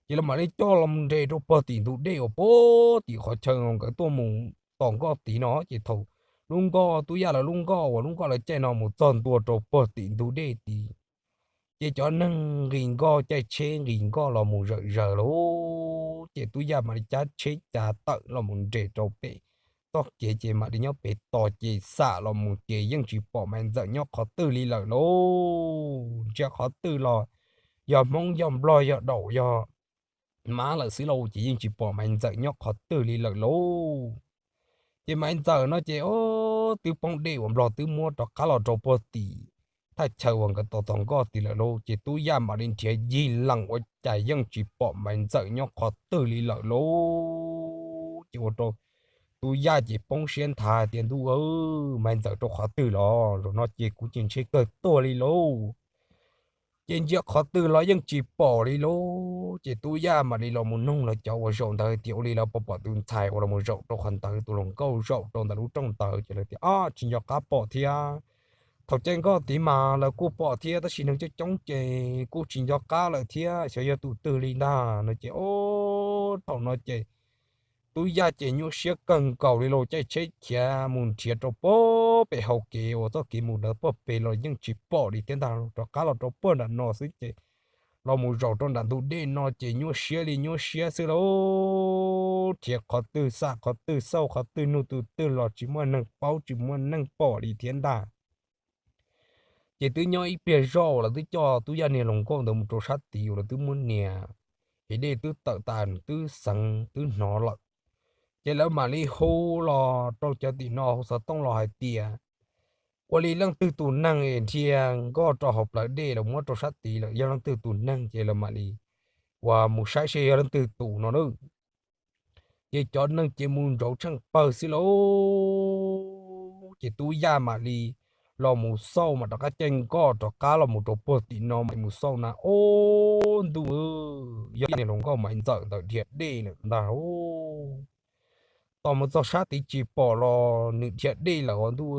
Ces lawv mam li coj los nres rau pog tim ntug dej uas pog tim qhov chaw nkawd tuaj mus tom nkoj tid no. Ces thaum lub nkoj Tub Yaj lawv lub nkoj uas lub nkoj lawv caij no mus txog ntua rau pog tim ntug dej tid, ces cov neeg nqis nkoj caij tsheb nqis nkoj los mus zawm zaws lauj. Ces Tub Yaj mam li cab tsheb cav tawm los mus nres rau pem txoj kev, ces mam li nyob pem tos ces xam los mus ces yeej tsis pom Maiv Ntxawm nyob qhov twg li lawm lauj. Ntsia qhov twg los yog Hmoob yog Nplog yog Daum yog Mab lawm xwb lauj, ces yeej tsis pom Maiv Ntxawm nyob qhov twg li lawm lauj. Ces Maiv Ntxawm no ces twb poob dej uas Nplog twb muab rov qab los rau pog tim thaj chaw uas nkawd tos tos nkoj tid lawm lauj. Ces Tub Yaj mam li nrhiav yig lees ua cas yeej tsis pom Maiv Ntxawm nyob qhov twg li lawm lauj. Ces ua rau Tub Yaj ces poob siab nthav tias, Ntuj, Maiv Ntxawm rau qhov twg los? Zaum no ces kuv ces ntshe kawg tuag li lauj. Ces ntsia qhov twg los yeej tsis pom li lauj. Ces Tub Yaj mam li los mus noog lawv cov uas zaum ntawd tias ua li lawv puas pom tus ntxhais uas los zaum rau qhov ntawd, tus hluas nkauj zaum rau ntawm lub rooj ntawd. Ces lawv tias, Ob, tsis nco qab pom thiab. Thaum caij nkoj tid mas lawv kuj pom thiab, tab sis neeg coob coob ces kuj tsis nco qab lawm thiab, xyov yog tus twg li ntag no. Ces ob, thaum no ces Tub Yaj ces nyuaj siab kawg nkaus li los caij tsheb khiav mus nrhiav rau pog pem hau kev uas txoj kev mus ntawd pog pem los yeej tsis pom li thiab ntag. Rov qab los rau pog nram no xwb ces los mus zaum rau nram ntug dej no ces nyuaj siab li nyuaj siab xwb lauj. Nrhiav qhov twg xam qhov twg, xauj qhov twg, nug tus twg los tsis muaj neeg paub tsis muaj neeg pom li thiab ntag. Ces twb nyob ib pliag zoj lawv twb coj Tub Yaj niag hluas nkauj ntawd mus rau sab tid uas lawv twb muab nias, ces dej twb tawm tas twb xeev twb hnov lawm. Ces lawv mam li hu los rau cov tim no hu xov tooj los hais tias ua li leej twg tus neeg es nrhiav nkoj rau hauv plawv dej los muab rau sab tid lawm, yog leej twg tus neeg ces lawv mam li ua mus saib seb yog leej twg tus no na. Ces cov neeg ces mus ntsauv tsheej pawg xwb lauj. Ces tub yaj mam li los mus xauj mas rov qab caij nkoj rov qab los mus rau puag tim no mam li mus xauj na, ob ntuj, yog niag hluas nkauj Maiv Ntxawm ntawd dhia dej lawm ntag. Tos mus txog sab tid tsis pom los nws dhia dej lawm os ntuj.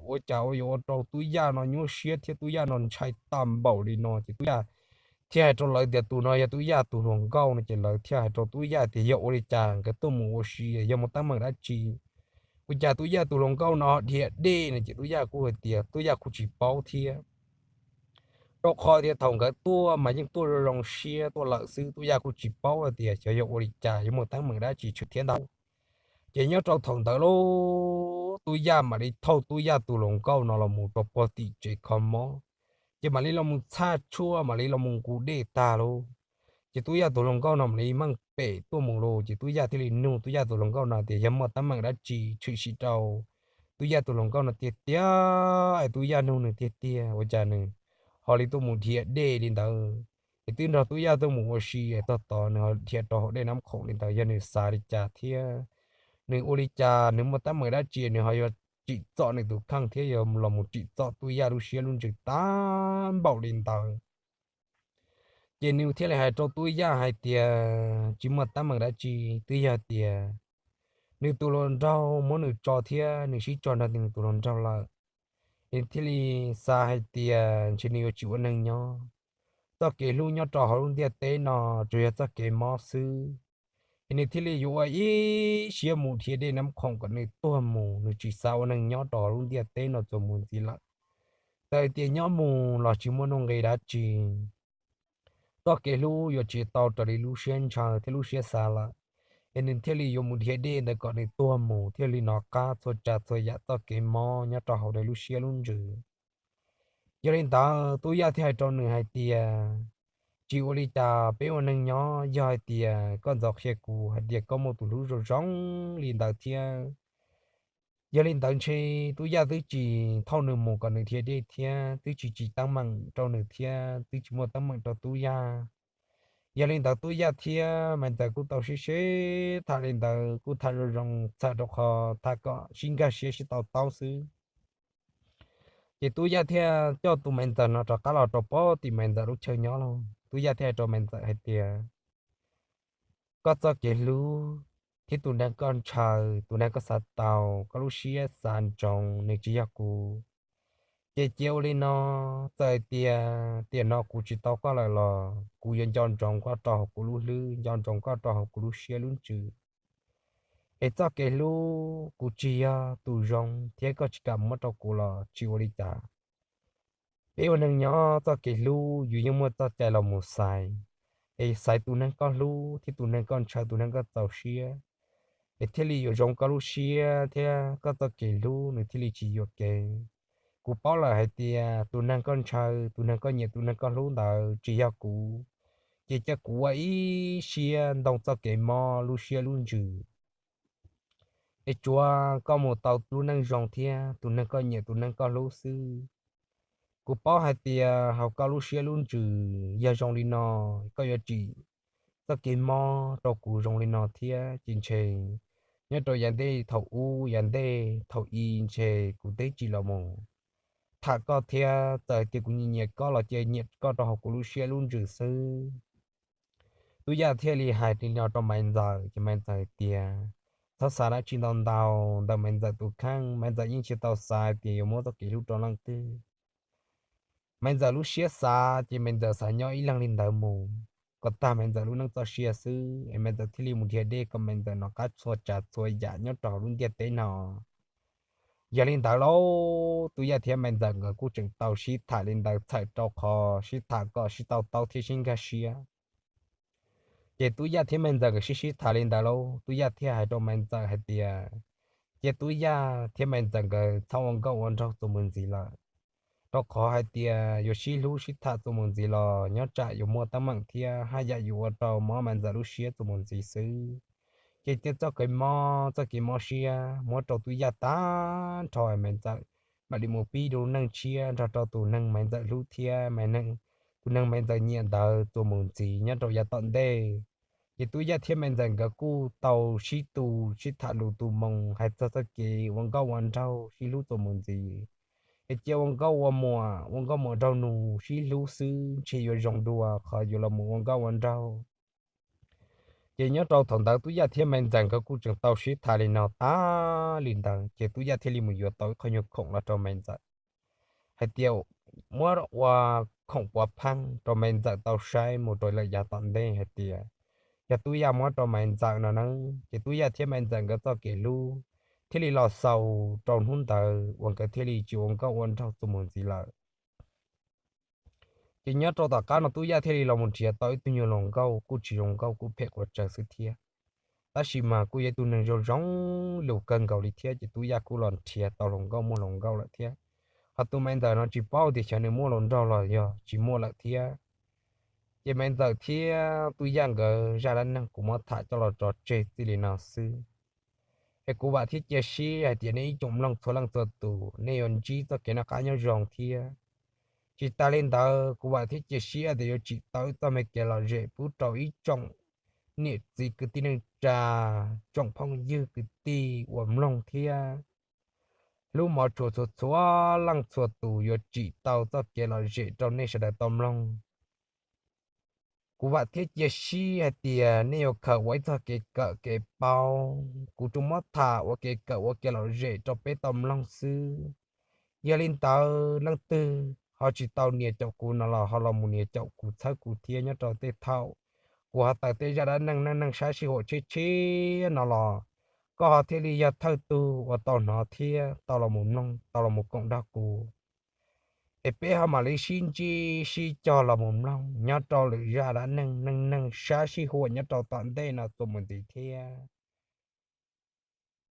Ua cas ua yuav ua rau tub yaj no nyuaj siab thiab tub yaj no ntshai tag npaum li no ces tub yaj thiaj hais rau lawv tias tus no yog tub yaj tus hluas nkauj no ces lawv thiaj hais rau tub yaj tias yog ua li cas nkawd tuaj mus ua si, yog muaj teeb meem dab tsi, ua cas tub yaj tus hluas nkauj no dhia dej no ces tub yaj kuj hais tias tub yaj kuj tsis paub thiab. Rau qhov tias thaum nkawd tuaj mas yeej tuaj zoo zoo siab tuaj lawm xwb, tub yaj kuj tsis paub hais tias xyov yog ua li cas yuav muaj teeb meem dab tsi tshwm thiab ntag. Ces nyob rau thaum ntawd lauj, tub yaj mam li thauj tub yaj tus hluas nkauj no los mus rau puag tim tsev kho mob, ces mam li los mus txhaj tshuaj mam li los mus nqus dej tag lauj. Ces tub yaj tus hluas nkauj no mam li meej pem tuaj mus lauj, ces tub yaj thiaj li nug tub yaj tus hluas nkauj no tias yog muaj teeb meem dab tsi tshwm sim rau tub yaj tus hluas nkauj no tiag tiag es tub yaj nug nws tiag tiag ua cas nws ho li tuaj mus dhia dej li ntawd. Es twb nrog tub yaj tuaj mus ua si es tog tod nws ho dhia rau hauv dej Nab Khoom li ntawd, yog nws xav li cas thiab nws ua li cas, nws muaj teeb meem dab tsi nws ho yuav tsim txom nws tus kheej thiab yuav los mus tsim txom tub yaj lub siab lub ntsws tag npaum li ntawd. Ces nws thiaj li hais rau tub yaj hais tias tsis muaj teeb meem dab tsi, twb yog tias nws tus hluas nraug muab nws tso thiab nws sib tso nrog nws tus hluas nraug lawm. Nws thiaj li xav hais tias ntshe nws yuav tsis ua neeg nyob. Txoj kev hlub nyob rau hauv lub ntiaj teb no tsuas yog txoj kev mob xwb. Es nws thiaj li yuav ua ib siab mus dhia dej Nab Khoom kom nws tuag mus, nws tsis xav ua neeg nyob rau hauv lub ntiaj teb no txuas mus ntxiv lawm. Txawm tias nyob mus los tsis muaj nuj nqis dab tsi, txoj kev hlub yuav tsis tau raws li lub siab ntshaw thiab lub siab xav lawm. Es nws thiaj li yuav mus dhia dej ntawd kom nws tuag mus thiaj li hnov qab txhua tsav txhua yam txoj kev mob nyob rau hauv daim lub siab lub ntsws. Yog li ntawd tub yaj thiaj hais rau nws hais tias tsis ua li cas, peb ua neeg nyob yog hais tias koj ntxov qhia kuv hais tias koj muaj tus hlub zoo zoo li ntawd thiab. Yog li ntawd ntshe tub yaj twb tsis thauj nws mus kom nws dhia dej thiab twb tsis tsim teeb meem rau nws thiab twb tsis muaj teeb meem rau tub yaj. Yog li ntawd tub yaj thiab Maiv Ntxawm kuj tau sib sib tham li ntawd kuj tham zoo zoo txhawm rau qhov tham kom sib nkag siab sib tau taub xwb. Ces tub yaj thiaj coj tus Maiv Ntxawm no rov qab los rau pem tim Maiv Ntxawm lub chaw nyob lauj. Tub yaj thiaj hais rau Maiv Ntxawm hais tias koj txoj kev hlub thiab tus neeg koj ntshaw, tus neeg koj xav tau, koj lub siab xav ntsoov nws tsis yog kuv. Ces cia ua li no, txawm tias tiam no kuv tsis tau koj lawm los kuv yuav nco ntsoov koj rau hauv kuv lub hlwb, nco ntsoov koj rau hauv kuv lub siab lub ntsws. Es txoj kev hlub kuv tsis yog tus zoo thiab koj tsis kam muab rau kuv los tsis ua li cas. Peb ua neeg nyob txoj kev hlub yus yeej muaj txoj cai los mus xaiv, es xaiv tus neeg koj hlub thiab tus neeg koj ntshaw, tus neeg koj txaus siab, es thiaj li yuav zoo koj lub siab thiab koj txoj kev hlub nws thiaj li tsis yuam kev. Kuv paub lawm hais tias tus neeg koj ntshaw, tus neeg koj nyiam, tus neeg koj hlub ntawd tsis yog kuv, ces cia kuv ua ib siab ntoo txoj kev mob lub siab lub ntsws, es tsuav koj mus tau lub neej zoo thiab tus neeg koj nyiam tus neeg koj hlub xwb. Kuv paub hais tias hauv koj lub siab lub ntsws yog zoo li no, koj yuav tsim txoj kev mob rau kuv zoo li no thiab ces ntshe nyob rau yav ntej thaum ub yav ntej thaum i ntshe kuv twb tsis los mus tham koj thiab, txawm tias kuv nyiam nyiam koj los cia nyiam koj rau hauv kuv lub siab lub ntsws xwb. Tub yaj thiaj li hais li no rau Maiv Ntxawm ces Maiv Ntxawm tias txhob xav dab tsi ntau ntau ntawm Maiv Ntxawm tus kheej, Maiv Ntxawm yeej tsis tau xav tias yuav muab txoj kev hlub rau leej twg. Maiv Ntxawm lub siab xav ces Maiv Ntxawm xav nyob ib leeg li ntawd mus kom tag Maiv Ntxawm lub neej txoj sia xwb es Maiv Ntxawm thiaj li mus dhia dej kom Maiv Ntxawm hnov qab txhua tsav txhua yam nyob rau hauv lub ntiaj teb no. Yog li ntawd lauj, Tub Yaj thiab Maiv Ntxawm nkawd kuj tseem tau sib tham li ntawd txhawm rau qhov sib tham kom sib tau taub thiab sib nkag siab. Ces Tub Yaj thiab Maiv Ntxawm nkawd sib sib tham li ntawd lauj, Tub Yaj thiaj hais rau Maiv Ntxawm hais tias cia Tub Yaj thiab Maiv Ntxawm nkawd txhob ua nkauj ua nraug txuas mus ntxiv lawm, rau qhov hais tias yuav sib hlub sib tham txuas mus ntxiv los nyob tsam yuav muaj teeb meem thiab haj yam yuav ua rau mob Maiv Ntxawm lub siab txuas mus ntxiv xwb. Ces cia txoj kev mob, txoj kev mob siab muab rau Tub Yaj tag nrho, Maiv Ntxawm mam li mus pib rau neej tshiab nrog rau tus neeg Maiv Ntxawm hlub thiab tus neeg Maiv Ntxawm nyiam ntawd txuas mus ntxiv nyob rau yav tom ntej. Ces Tub Yaj thiab Maiv Ntxawm nkawd kuj tau sib tu, sib tham lus tu moo hais txog txoj kev ua nkauj ua nraug sib hlub txuas mus ntxiv. Es cia ua nkauj ua muam, ua nkauj muam nraug nus sib hlub xwb ntshe yuav zoo dua qhov yuav los mus ua nkauj ua nraug. Ces nyob rau thaum ntawd Tub Yaj thiab Maiv Ntxawm nkawd kuj tseem tau sib tham li no tag li ntawd, ces Tub Yaj thiaj li mus yuav tau ib qho nyuag khoom los rau Maiv Ntxawm hais tias muab ua khoom puav pheej rau Maiv Ntxawm tau saib mus rau lawm yav tom ntej hais tias yog Tub Yaj muab rau Maiv Ntxawm no na, ces Tub Yaj thiab Maiv Ntxawm nkawd txoj kev hlub thiaj li los xaus rau hnub ntawd uas nkawd thiaj li tsis ua nkauj ua nraug txuas mus ntxiv lawm. Ces nyob rau tom qab no Tub Yaj thiaj li los mus nrhiav tau ib tug nyuag hluas nkauj kuj tsis zoo nkauj, kuj phem quas tsawv xwb thiab. Tab sis mas kuj yog ib tug neeg zoo zoo lus kawg nkaus li thiab, ces Tub Yaj kuj los nrhiav tau hluas nkauj muaj hluas nkauj lawm thiab. Ho tus Maiv Ntxawm no tsis paub tias xyov nws muaj hluas nraug los yog tsis muaj lawm thiab. Ces Maiv Ntxawm thiab Tub Yaj nkawd zaj dab neeg kuv muab tham coj los tso tseg txij li no xwb. Es kuv vam thiab cia siab hais tias nej ib tsoom mloog txhua leej txhua tus nej yuav ntsib txoj kev noj qab nyob zoo thiab. Tsis tas li ntawd, kuv vam thiab cia siab tias yuav tsim tau ib txoj me kev lom zem pub rau ib tsoom niam txiv kwv tij neej tsa, tsoom phooj ywg kwv tij uas mloog thiab hlub mov tshua txhua txhua leej txhua tus, yuav tsim tau txoj kev lom zem rau nej sawv daws tau mloog. Kuv vam thiab cia siab hais tias nej yuav khaws ua ib txoj kev kawm kev paub, kuv tsuas muab tham ua kev kawm ua kev lom zem rau peb tau mloog xwb. Yog li ntawd leej twg ho tsis tau nias caum kuv no los ho los mus nias caum kuv, txhawb kuv thiab nyob rau tej thaum kuv ho tawm tej zaj dab neeg neej neej sab sij huam tshiab tshiab no los koj ho thiaj li yog thawj tug uas tau hnov thiab tau los mus mloog, tau los mus koom nrog kuv. Es peb ho mam li sib ntsib sib cog los mus mloog nyob rau lwm zaj dab neeg neej neej sab sij huam nyob rau tom ntej no txuas mus ntxiv thiab.